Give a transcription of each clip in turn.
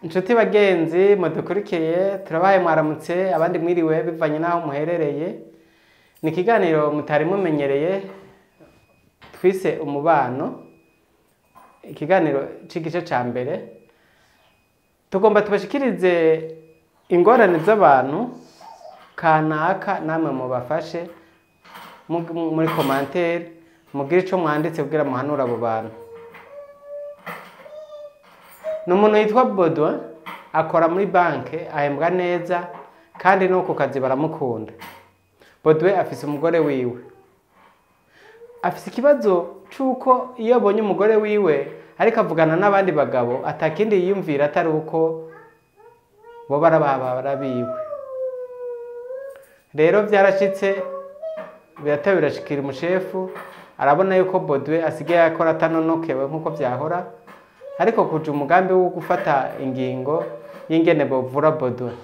Inshuti bagenzi mudukurikiye, turabaye mwaramutse, abandi mwiriwe bivanye n'aho muherereye. Ni ikiganiro mutari mumenyereye twise Umubano, ikiganiro c'igice ca mbere. Tugomba tubashikirize ingorane z'abantu kanaka, namwe mubafashe muri commentaire, mugire ico mwanditse kugira muhanure abo bantu. Ni umuntu yitwa Baudouin, akora muri banke, ahembwa neza kandi no ku kazi baramukunda. Baudouin afise umugore wiwe, afise ikibazo c'uko iyo abonye umugore wiwe ariko avugana n'abandi bagabo atakindi yiyumvira atari uko bo barababara biwe. Rero vyarashitse birata birashikira umushefu, arabona yuko Baudouin asigaye akora atanonokewe nk'uko vyahora, ariko kuja umugambi wo gufata ingingo y'ingene bovura Baudouin.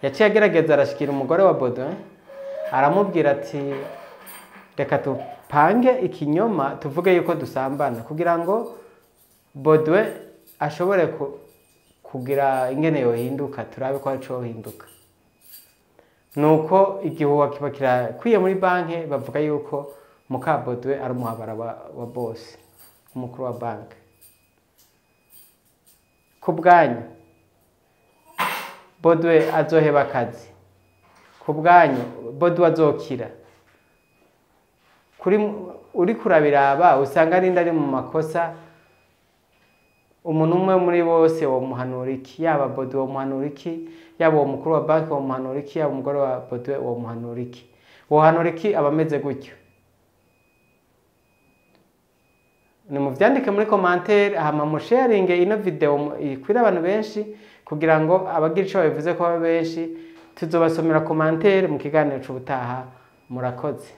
Yaciye agerageza arashikira umugore wa Baudouin, aramubwira ati reka tupange ikinyoma tuvuge yuko dusambana kugira ngo Baudouin ashobore kugira ingene yohinduka, turabe ko arico yohinduka. Nuko igihuha kiba kirakwiye muri banke, bavuga yuko muka Baudouin ari umuhabara wa boss, umukuru wa banke. Ku bwanyu Baudouin azoheba akazi, ku bwanyu Baudouin azokira. Kuri uri kurabiraba usanga ninde ari mu makosa. Umuntu umwe muri bose womuhanura iki? Yaba Baudouin womuhanura iki? Yaba uwo mukuru wa banki womuhanura iki? Yaba umugore wa Baudouin womuhanura iki? Wohanura iki abameze gutyo? Nimuvyandike muri commentaire, hama musharinge ino video ikwire abantu benshi kugira ngo abagira ico babivuze ko babe benshi. Tuzobasomera commentaire mu kiganiro c'ubutaha. Murakoze.